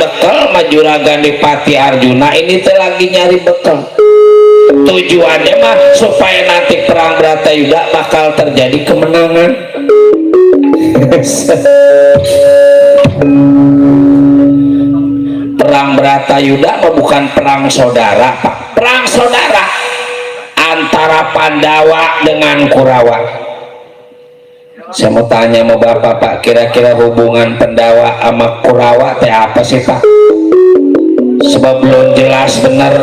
bekal mah Juragan Dipati Arjuna ini teh lagi nyari bekal. Tujuannya mah supaya nanti perang Bratayuda bakal terjadi kemenangan. Perang Bratayuda mah bukan perang saudara, Pak. Perang saudara antara Pandawa dengan Kurawa. Saya mau tanya sama Bapak, Pak, kira-kira hubungan Pandawa sama Kurawa teh apa sih, Pak? Sebab belum jelas benar.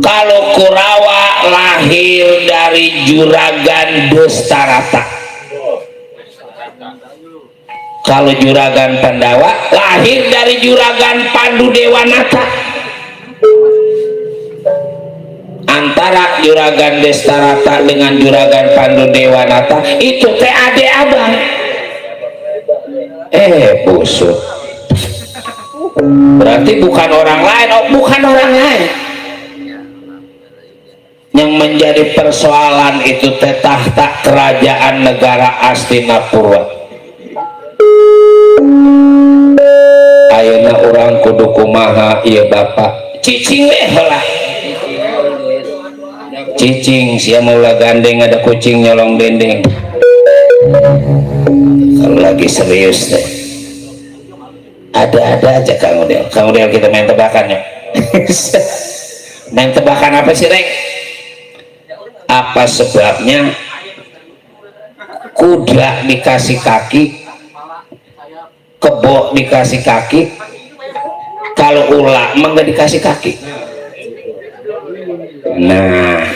Kalau Kurawa lahir dari Juragan Destarata, kalau Juragan Pandawa lahir dari Juragan Pandudewanata. Antara Juragan Destarata dengan Juragan Pandudewanata itu teh ade abang. Busuk. Berarti bukan orang lain, bukan orang lain. Yang menjadi persoalan itu teh tahta kerajaan negara Astinapura. Ayeuna urang kudu kumaha ieu Bapak? Cicing we heula. Cicing sia mula gandeng ada kucing nyolong dendeng. Kalau lagi serius deh. Ada-ada aja Kang Udel. Kang Udel kita main tebakannya. Main tebakan apa sih, Reng? Apa sebabnya kuda dikasih kaki, kebo dikasih kaki, kalau ular emang gak dikasih kaki? Nah,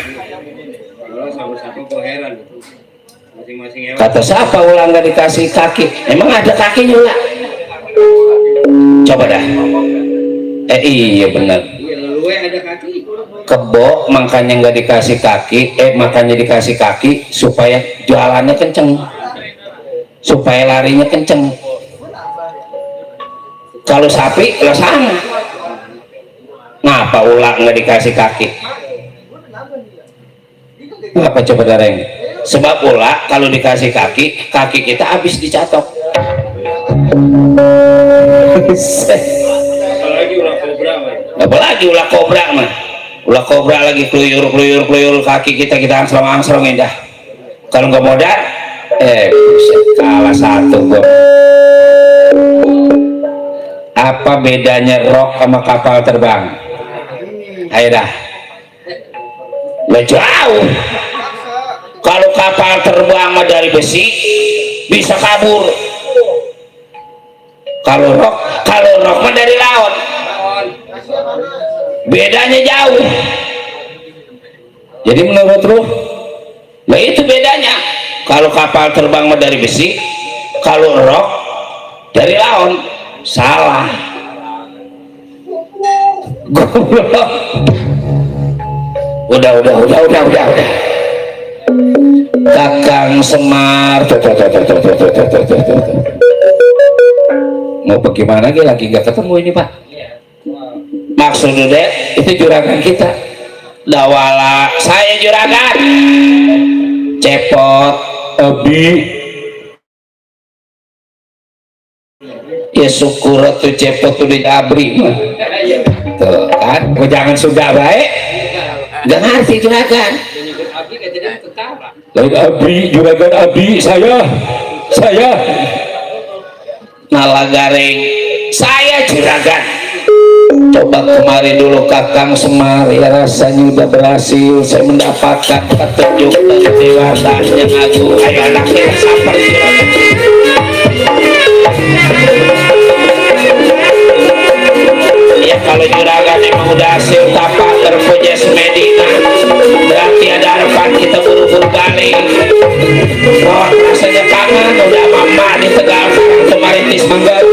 kata siapa ular gak dikasih kaki? Emang ada kakinya enggak? Coba dah. Iya benar. Kebo makanya nggak dikasih kaki, makanya dikasih kaki supaya jalannya kenceng, supaya larinya kenceng. Kalau sapi lah sama. Ngapa ular nggak dikasih kaki? Apa coba dareng? Sebab ular kalau dikasih kaki, kaki kita habis dicatok. Apalagi ulah kobra mah. Ulah kobra lagi keluyur kaki kita angsrong indah. Kalau nggak modal, kalah satu gua. Apa bedanya rok sama kapal terbang? Ayo dah. Nggak jauh. Kalau kapal terbang mah dari besi bisa kabur. Kalau rok mah dari laut. Bedanya jauh. Jadi menurut lu, nah itu bedanya. Kalau kapal terbang mah dari besi, kalau rok dari laut. Salah. Udah. Kakang Semar. Mau bagaimana lagi nggak ketemu ini Pak? Maksudnya itu juragan kita. Dawala saya juragan. Cepot, Abi. Ya syukur tuh cepot tuh diabri mah. Tuh kan, jangan sudah baik. Gak ngerti juragan. Lain Abi, juragan Abi saya. Ngalah garing saya juragan. Coba kemarin dulu Kakang Semar, ya rasanya udah berhasil saya mendapatkan petunjuk dan dewasanya agung. Ayo anaknya sabar juragan. Ya kalau juragan emang udah hasil tapak terpuja semedina, berarti ada harapan kita buru-buru balik. Oh, rasanya kangen udah mama di Tegal kemarin di Manggar.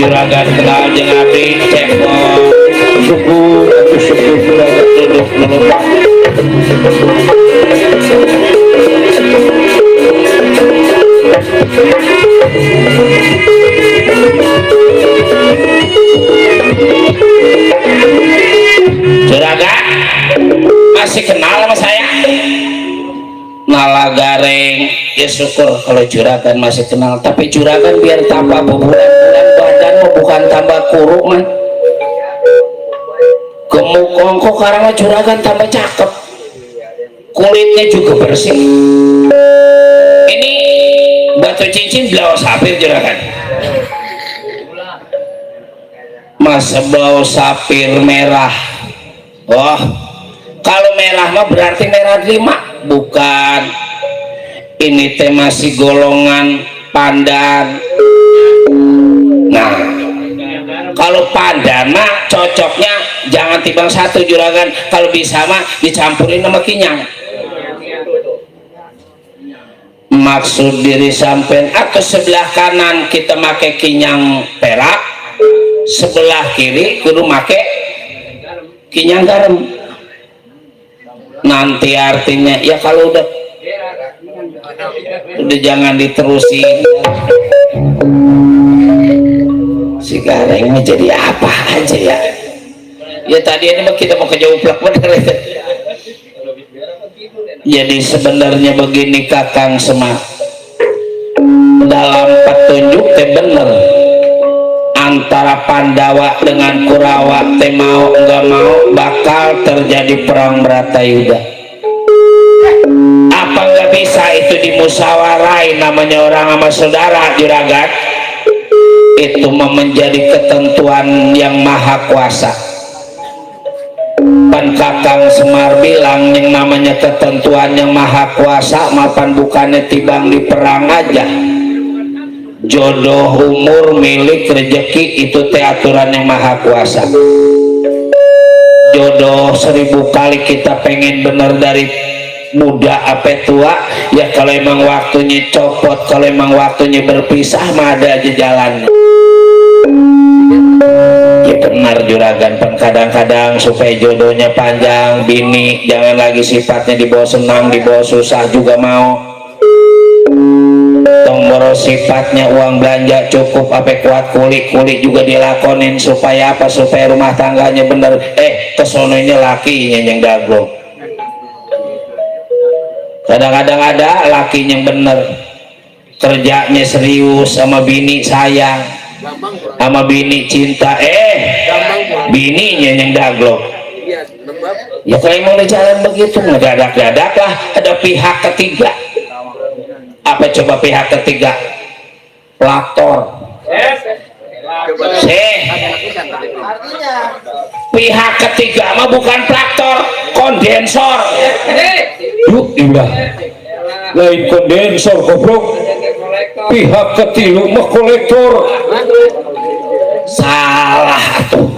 juragan kenal jeung abdi cepot syukur atuh syukur juragan duduk dulu Pak. Juragan masih kenal sama saya? Nalagareng ya syukur kalau juragan masih kenal, tapi juragan biar tambah bulan-bulan badan bukan tambah kuruk man gemuk kongko karena juragan tambah cakep, kulitnya juga bersih. Ini batu cincin blau sapir juragan, mas blau sapir merah. Oh kalau merah mah berarti merah 5, bukan. Ini teh masih golongan pandan. Nah kalau pandan mah cocoknya jangan timbang 1 juragan, kalau bisa mah dicampurin sama kinyang. Maksud diri sampean atau sebelah kanan kita make kinyang perak, sebelah kiri kudu make kinyang garam. Nanti artinya ya kalau udah jangan diterusin. Si Gareng ini jadi apa aja ya? Ya tadi ini kita mau kejauplak bener. Jadi sebenarnya begini Kakang Semar, dalam petunjuk teh bener antara Pandawa dengan Kurawa teh mau nggak mau bakal terjadi perang Bratayuda. Apa nggak bisa itu dimusyawarai namanya orang sama saudara juragan? Itu menjadi ketentuan yang maha kuasa. Pan Kakang Semar bilang yang namanya ketentuan yang maha kuasa mapan bukannya tibang di perang aja. Jodoh, umur, milik, rezeki itu teh aturan yang maha kuasa. Jodoh 1000 kali kita pengen bener dari muda apa tua, ya kalau emang waktunya copot, kalau emang waktunya berpisah mah ada aja jalannya. Ya benar juragan, pan kadang-kadang supaya jodohnya panjang, bini jangan lagi sifatnya dibawa senang, dibawa susah juga mau. Tombol sifatnya uang belanja cukup, apa kuat kulit juga dilakonin supaya apa? Supaya rumah tangganya bener. Kesononya lakinya yang dago. Kadang-kadang ada lakinya yang bener, kerjanya serius sama bini sayang, sama bini cinta, bininya yang dago. Ya kalau mau jalan begitu ngedadak-dadak lah ada pihak ketiga. Apa coba pihak ketiga? Pelaktor. Pihak ketiga mah bukan pelaktor, kondensor. Yuk ilah, lain kondensor goblok. Pihak ketiga mah kolektor. Salah tuh.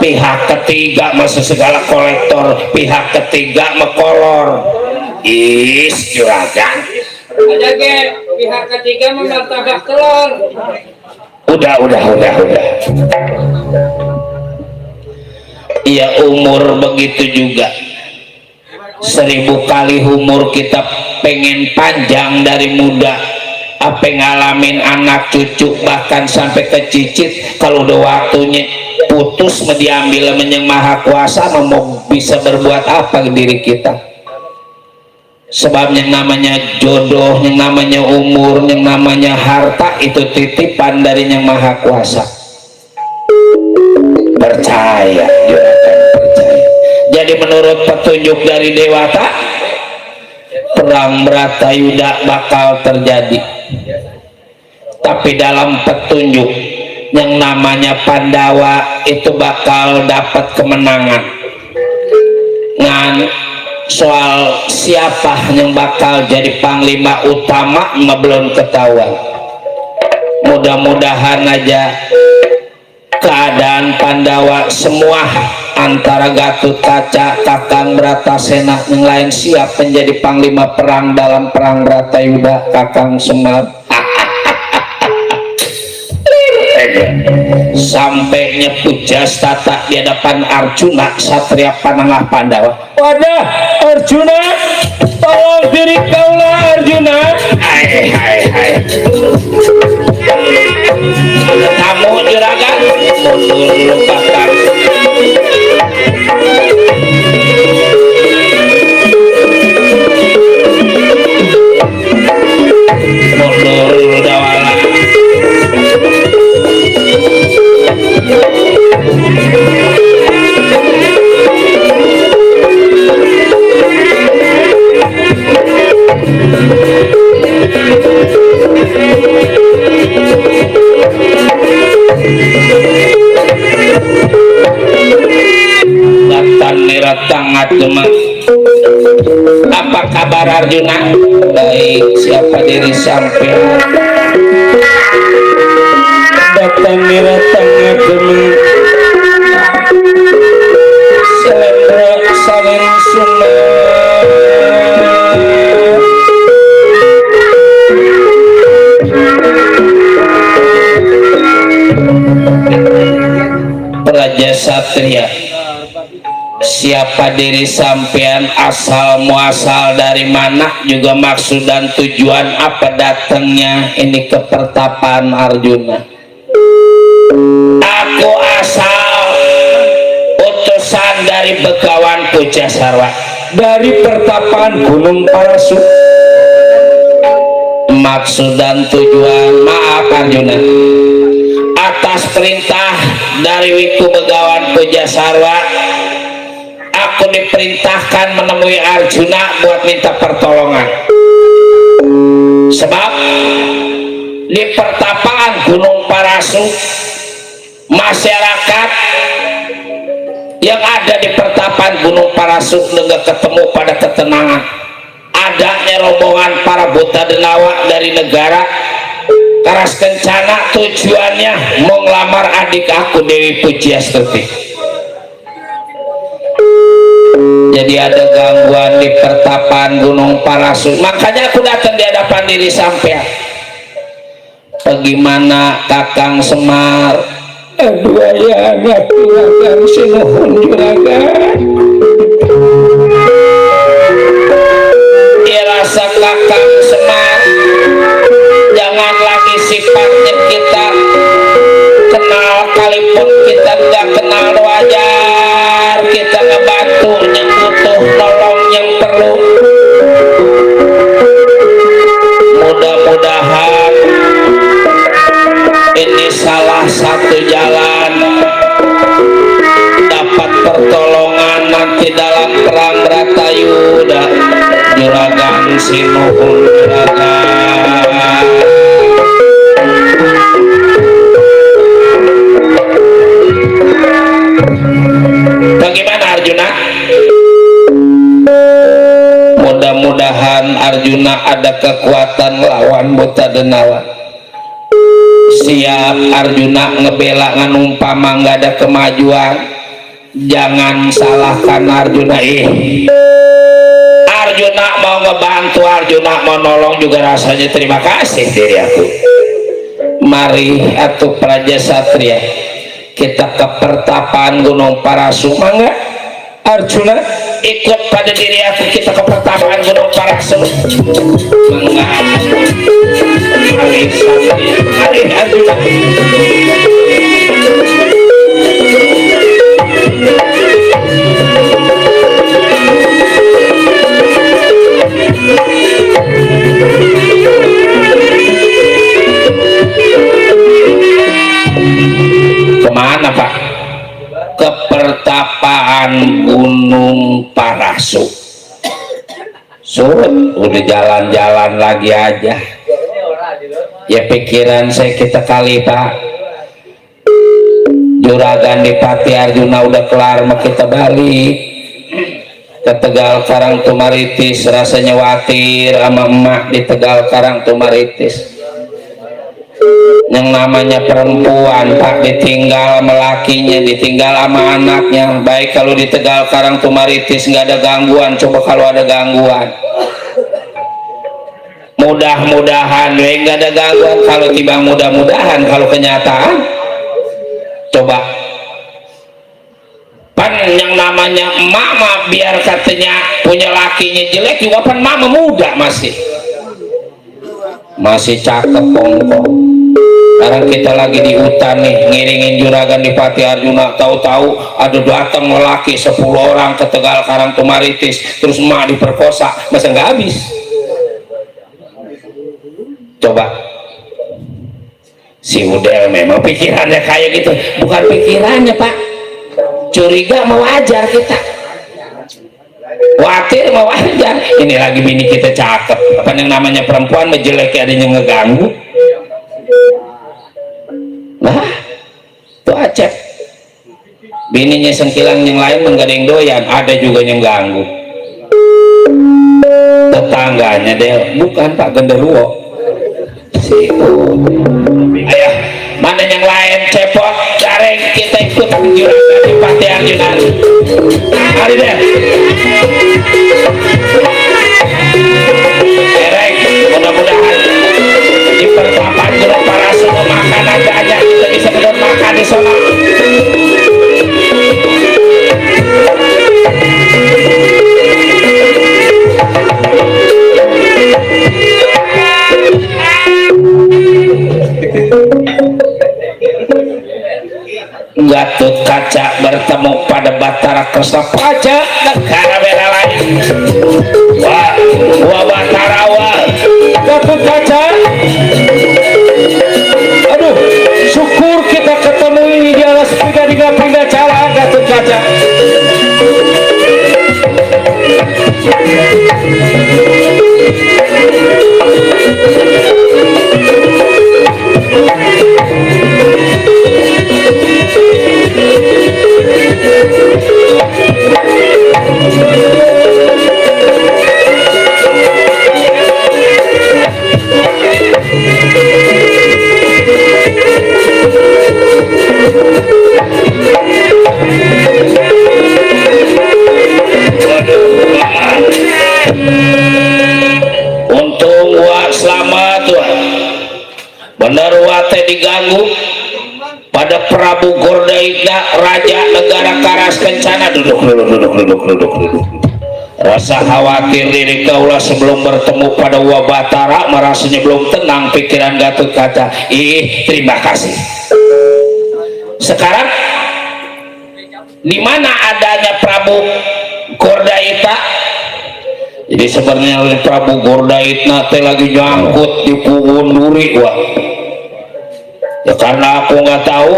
Pihak ketiga mah segala kolektor, pihak ketiga mah kolor. Juragan aja ke pihak ketiga memartabak telur. Udah. Iya umur begitu juga. 1000 kali umur kita pengen panjang dari muda, apa ngalamin anak cucu bahkan sampai ke cicit. Kalau udah waktunya putus mau diambil yang maha kuasa, mau bisa berbuat apa ke diri kita? Sebab yang namanya jodoh, yang namanya umur, yang namanya harta itu titipan dari yang maha kuasa. Percaya juragan, percaya. Jadi menurut petunjuk dari Dewata, perang Bratayuda bakal terjadi. Tapi dalam petunjuk yang namanya Pandawa itu bakal dapat kemenangan. Soal siapa yang bakal jadi panglima utama belum ketahuan. Mudah-mudahan aja keadaan Pandawa semua antara Gatut Kaca, Kakang Bratasena yang lain siap menjadi panglima perang dalam perang Bratayuda. Kakang Semar sampai nyepu jastata di hadapan Arjuna satria panengah Pandawa. Wadah Arjuna, tolong diri kaulah Arjuna. Hai kamu juragan mundur lupakan mundur dawala. Datang niratang atuma. Apa kabar Arjuna? Baik, siapa diri sampai Datang niratang atuma. Selendra salin sunda. Praja Satria, siapa diri sampean, asal muasal dari mana, juga maksud dan tujuan apa datangnya ini ke pertapaan Arjuna? Aku asal utusan dari Begawan Pujasarwa, Dari pertapaan Gunung Parasu. maksud dan tujuan, maaf Arjuna, atas perintah dari Wiku Begawan Pujasarwa aku diperintahkan menemui Arjuna buat minta pertolongan. Sebab di pertapaan Gunung Parasu, masyarakat yang ada di pertapaan Gunung Parasu nggak ketemu pada ketenangan. Adanya rombongan para buta denawa dari negara Karas Kencana, tujuannya mau ngelamar adik aku Dewi Pujiastuti. Jadi ada gangguan di pertapaan Gunung Parasu, makanya aku datang di hadapan diri sampean. Bagaimana Kakang Semar? Aduh ya anak juragan sinuhun juragan. Dia rasa Kakang Semar jangan lagi sifatnya kita kenal, kalipun kita nggak kenal wajar kita ngebantu yang butuh nolong yang perlu. Mudah-mudahan ini salah satu jalan dapat pertolongan nanti dalam perang Bratayuda. Juragan sinuhun juragan. Bagaimana Arjuna? Mudah-mudahan Arjuna ada kekuatan lawan buta denawa. Siap Arjuna ngebela nganumpama nggak ada kemajuan. Jangan salahkan Arjuna. Arjuna mau ngebantu, Arjuna mau nolong juga rasanya terima kasih diri aku. Mari atuh Praja Satria, kita ke pertapaan Gunung Parasu. Mangga Arjuna ikut pada diri aku, kita ke pertapaan Gunung Parasu. Mangga. Mari Arjuna. Kemana Pak? Ke pertapaan Gunung Parasu. Surut, udah jalan-jalan lagi aja. Ya pikiran saya kita kali Pak, Juragan Dipati Arjuna udah kelar, mah kita balik ke Tegal Karang Tumaritis. Rasanya khawatir sama emak di Tegal Karang Tumaritis. Yang namanya perempuan Pak ditinggal sama lakinya, ditinggal sama anaknya. Baik kalau di Tegal Karang Tumaritis nggak ada gangguan, coba kalau ada gangguan. Mudah-mudahan nggak ada gangguan. Kalau tiba mudah-mudahan, kalau kenyataan Coba pan yang namanya mama biar katanya punya lakinya jelek juga pan mama muda masih cakep pongkong. Sekarang kita lagi di hutan nih ngiringin juragan di Pati Arjuna, tahu-tahu ada datang lelaki 10 orang ke Tegal Karang Tumaritis, terus emak diperkosa, masa nggak habis? Coba si Udel memang pikirannya kayak gitu, bukan pikirannya Pak, curiga mau wajar kita, khawatir mau wajar. Ini lagi bini kita cakep, apa yang namanya perempuan menjelek ada yang ngeganggu. Nah tuh Acep bininya sengkilang yang lain menggadeng doyan, ada juga yang ganggu tetangganya deh, bukan Pak genderuwo. Ayo mana yang lain cepot jareng kita ikut juragan di Pati Arjuna. Mari deh jareng, mudah-mudahan di pertapan Gunung Parasut makan aja kita bisa benar makan di sana. Gatut Kaca bertemu pada Batara Kresna Paja negara beda lain. Wah Batara wah Gatut Kaca, aduh syukur kita ketemu ini di alas pindah jalan Gatut Kaca. Untung wah selamat wah bener wate diganggu pada Prabu Gordaitna raja negara Karas Kencana. Duduk rasa khawatir diri kaulah sebelum bertemu pada Wabatara merasanya belum tenang pikiran Gatut Kaca. Terima kasih. Sekarang di mana adanya Prabu Gordaitna? Jadi sebenarnya Prabu Gordaitna teh lagi nyangkut di Puun Duri wah. Ya karena aku nggak tahu,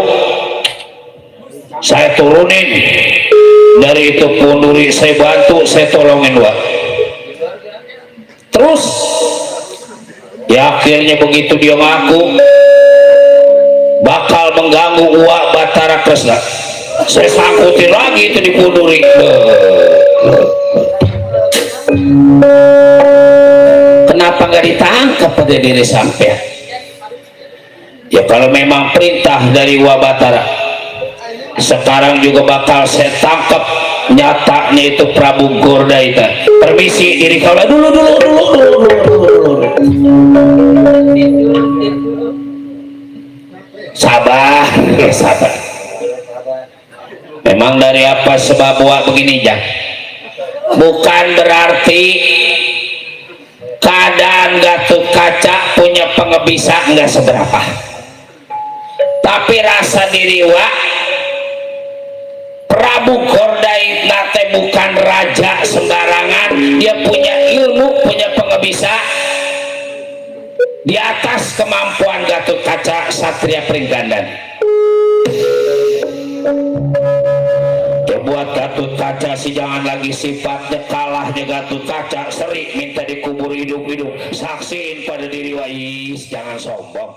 saya turunin dari itu Puun Duri, saya bantu, saya tolongin wah. Terus ya akhirnya begitu dia ngaku bakal mengganggu Uwa Batara Kresna, saya sangkutin lagi itu di Puun Duri. Kenapa nggak ditangkap pada diri sampean? Ya kalau memang perintah dari Wabatara, sekarang juga bakal saya tangkap nyatanya itu Prabu Gordaitna. Permisi diri kalau dulu. Sabar. Memang dari apa sebab buat begini Jang? Bukan berarti keadaan Gatut Kaca punya pengebisa enggak seberapa, tapi rasa diri wa Prabu Gordaitna teh bukan raja sembarangan, dia punya ilmu, punya pengebisa di atas kemampuan Gatut Kaca Satria Pringgandan. Buat Gatut Kaca sih jangan lagi sifatnya kalahnya Gatut Kaca seri minta dikubur hidup-hidup, saksiin pada diri wais, jangan sombong.